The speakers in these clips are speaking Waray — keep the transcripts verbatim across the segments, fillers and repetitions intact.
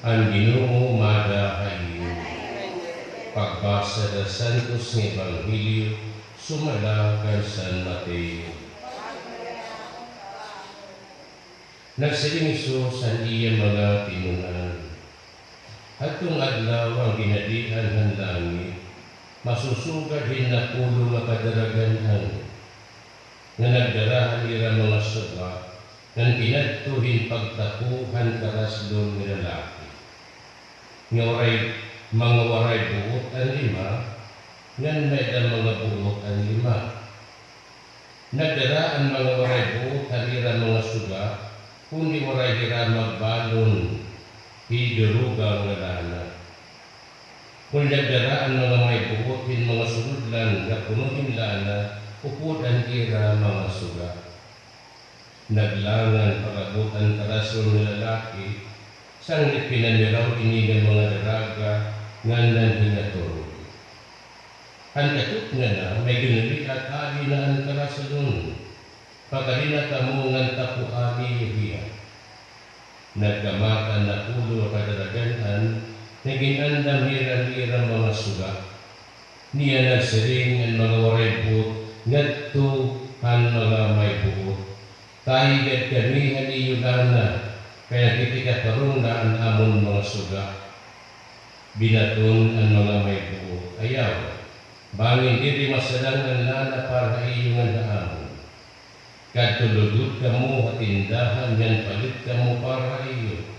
An Ginoo maada ha iyo. Pagbasa han Santos nga Ebanghelyo sumala kan San Mateo. Nagsiring Jesus han iya mga tinun-an, "Hadton adlaw an Ginhadian han langit masusugad hin napulo nga kadaragan-an, nga nagdara han ira mga suga ngan kinadto hin pagtapo han karaslon nga lalaki, nga waray, mga waray buot an lima, ngan may-ada mga buot an lima. Nagdara an mga waray buot han ira mga suga, kundi waray hira magbalon hi duruga nga lana. Kundi nagdara an mga may buot hin mga sumudlan nga puno hin lana upod an ira mga suga." Naglangan pag-abot an karaslon nga lalaki, sanglit pinamiraw ini nga mga daraga ngan nanhingaturog, "Han katukngan na, may ginuliat, adi na an karaslon. Pakadi na kamo ngan tapoa niyo hiya." Nagkamat an napulo nga kadaragan-an nga gin-andam nira han ira mga suga. Niya nagsiring an mga waray buot ngadto han mga may buot, "Tayi gad kami han iyo lana, kay nakitikaturong na an amon mga suga." Binaton an mga may buot, "Ayaw, bangin diri masadang an lana para ha iyo ngan ha amon. Kadto lugod kamo ha tindahan ngan palit kamo para ha iyo."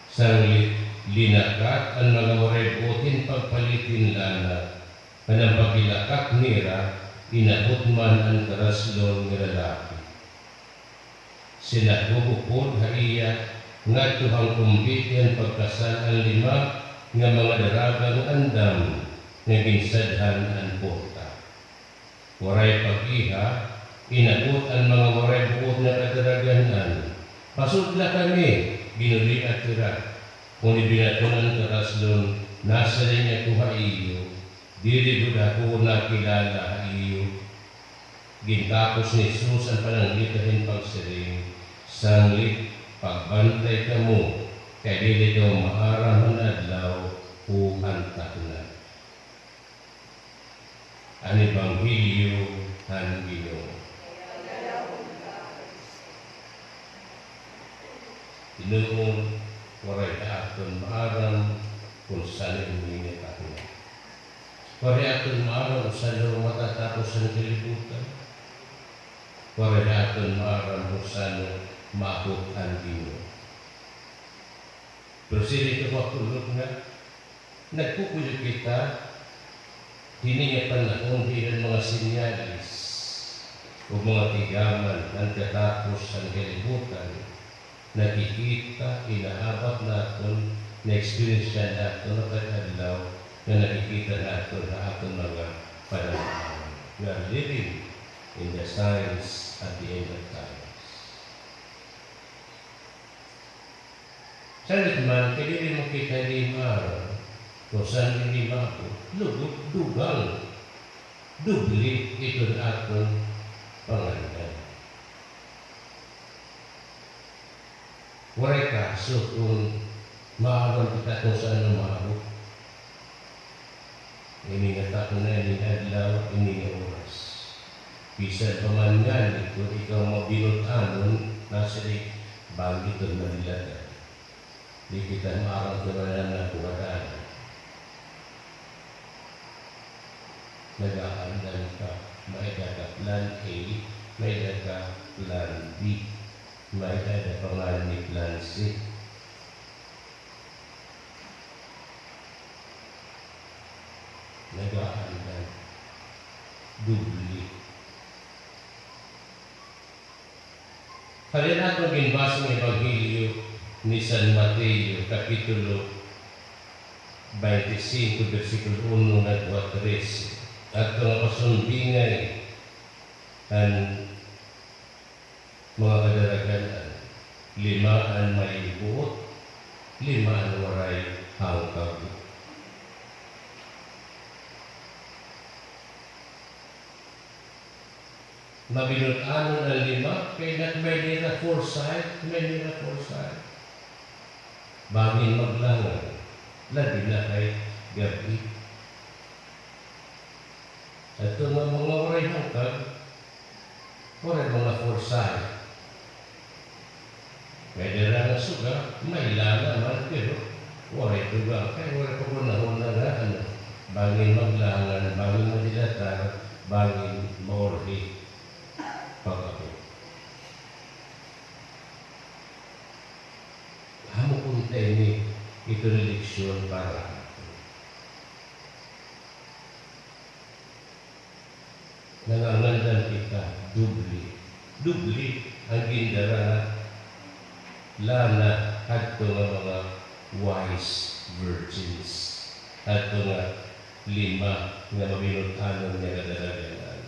Sanglit linakat an mga waray buot hin pagpalit hin lana, ngan an paghilakat nira, inabot man an karaslon nga lalaki. Sinakob upod ha iya ngadto han kumbiti han pagkasal an lima nga mga daraga nga andam nga ginsadhan an porta. Waray pag-iha, inabot an mga waray buot nga kadaragan-an. "Pasod la kami," ginuliat hira. Kundi binaton an karaslon, nasiring, "Ako ha iyo, diri gud ako nakilala ha iyo." Gintapos ni Jesus an pananglitan hin pagsiring, "Sanglit pagbantay kamo, kay diri daw maaram an adlaw o an takna." An Ebanghelyo han Ginoo. Ginoo, waray ha aton maaram kon san-o ini nga takna. Waray ha aton maaram kon san-o matatapos an kalibutan. Waray ha aton maaram kon san-o maabot an Ginoo. Pero siring ito, mga kulop, nga nagpupuyo kita hini nga panahon, hini nga mga senyales o mga tigaman han katapos han kalibutan, nakikita, inaabat naton, na-experience naton, matag adlaw nga nakikita naton ha aton mga pananglitan. We are living in the signs at the end of times. Sanglit man, kay diri man kita ini maaram kon san-o ini maabot, lugod, dugang, doble iton aton panganhi. Waray kaso kon maaram kita kon san-o maabot ini nga takna, ini nga adlaw, ini nga oras. Bisan pa man ngani kon ikaw mabinut-anon, nasiring, bangin iton madilatan. Di kita maaram kon ano an nabuhatan. Nag-aandam ka, may-ada ka plan A, may-ada ka plan B, may-ada pa ngani plan C. Nag-aandam. Doble. Kay an aton ginbasa nga Ebanghelyo ni San Mateo, Kapitulo twenty-five, bersikulo uno ngadto ha trese. Adto nga pasundingay an mga kadaragan-an, lima an may buot, lima an waray hangkag buot. Mabinut-anon an lima, kay may-ada nira foresight, may-ada nira foresight. Bangin maglangan, labi na kay gab-i. Adto nga mga waray hangkag, waray mga forsahe. Kay dira nga suga, may lana man, pero waray tugang, kay waray paghunahuna nga, ano, bangin maglangan, bangin madilatar, bangin maurhi pag-abot. Amo kunta ini, ito nga leksyon para aton. Nangangandan kita, dubli. Dubli an gindara nga lana hadto nga mga wise virgins, hadto nga lima nga mabinutangon nga kadaragan.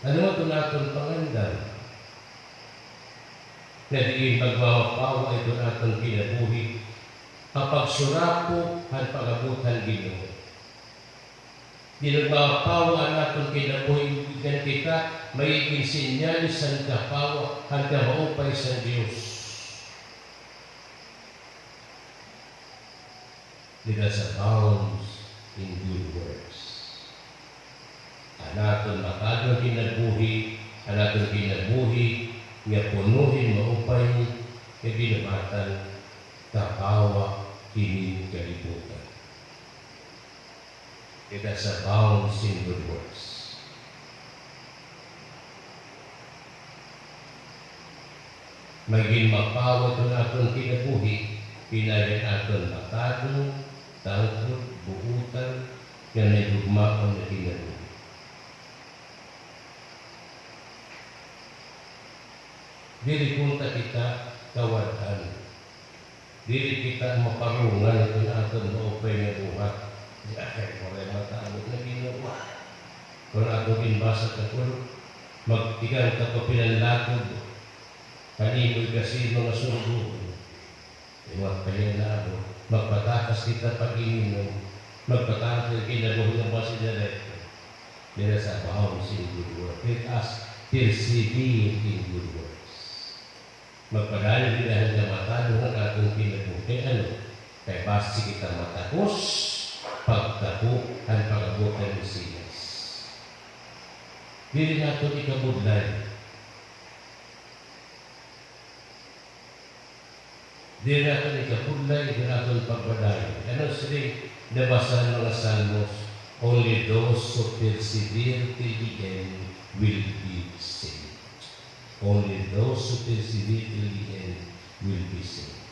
Ano man iton aton pangandan? Nga diin magmapawa iton aton kinabuhi ha pagsurapo han pag-abot han Ginoo. Diin magmapawa an aton kinabuhi ngan kita magigin senyales han kapawa, han kamaupay san Dios. Let us abound in good works. An aton matado nga kinabuhi, an aton kinabuhi nga puno hin maupay nga binuhatan, kapawa hinin kalibutan. Let us abound in good works. Magin mapawa iton aton kinabuhi, pinaagi han aton matado, tangkod, buotan, ngan mahigugmaon nga kinabuhi. Diri kunta kita kawad-an. Diri kita maparungan iton aton maupay nga buhat. Di, ay, waray matabo nga Ginoo. Kon aton ginbasa kahapon, magtikang ka pa pinanlakob. Kanimo ikasino nga surugo. Iwat pa hiya naabot. Magpatakas kita pag-inom. Magpatakas kita kinabuhi nga basin na rin. Let us abound in good works. Let us persevere in good works. Magpadayon kita han kamatado han aton kinabuhi. Kay ano? Kay basi kita matakos pagtapo han pag-abot han Mesiyas. Diri naton ikabudlay. Diri naton ikabudlay, diri naton pagbadayon. Ano siring nabasa han mga Salmos? Only those who persevere till the end will be saved. Only those who persevere till the end will be saved.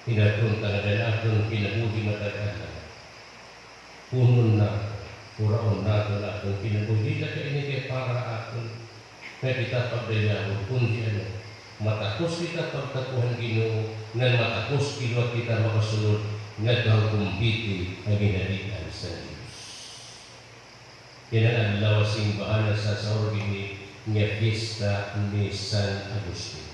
Inaton ta nga an aton kinabuhi matag adlaw. Punon naton, puraon naton an aton kinabuhi. Diri la kay ini kay para aton nga kita pagdayawon, kundi ano, matakos kita pagtapo han Ginoo, ngan matakos liwat kita makasunod ngadto han kumbite han ginhadian san Dios. Yana nga adlaw ha simbahan nasasaurog ini nga fiesta ni San Agustin.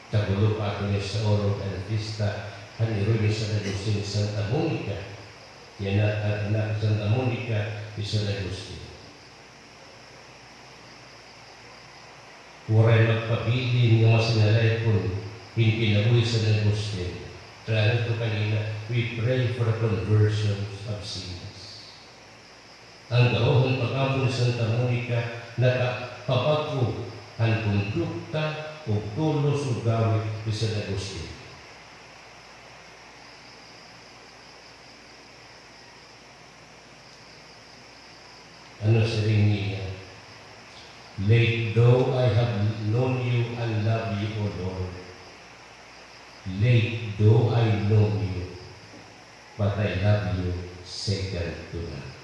Tabulo pa aton isaurog an fiesta han heroy ni San Agustin, Santa Monica. Yana, ah, na Santa Monica ni San Agustin. Waray magpabilin nga masinalaypon hin kinabuhi ni San Agustin. Kay ano ito kanina, we pray for the conversions of sinners. An garo han pag-ampo ni Santa Monica nakapabag-o han kondukta ug tulos ug gawi ni San Agustin. Ano siring niya? Late though I have known you, I love you, O Lord. Late though I know you, but I love you second to none.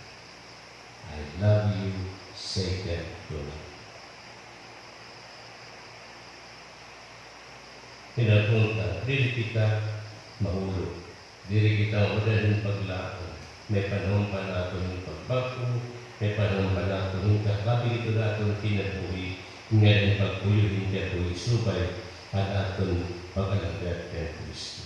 I love you second to none. Kinakunta, diri kita mahulog. Diri kita mabudlay hin paglaom. May panahon pa naton hin pagbag-o, may panahon pa naton hin kakabig iton aton kinabuhi, ngan hin pagpuyo hin kinabuhi subay han aton pag-alagad kan Cristo.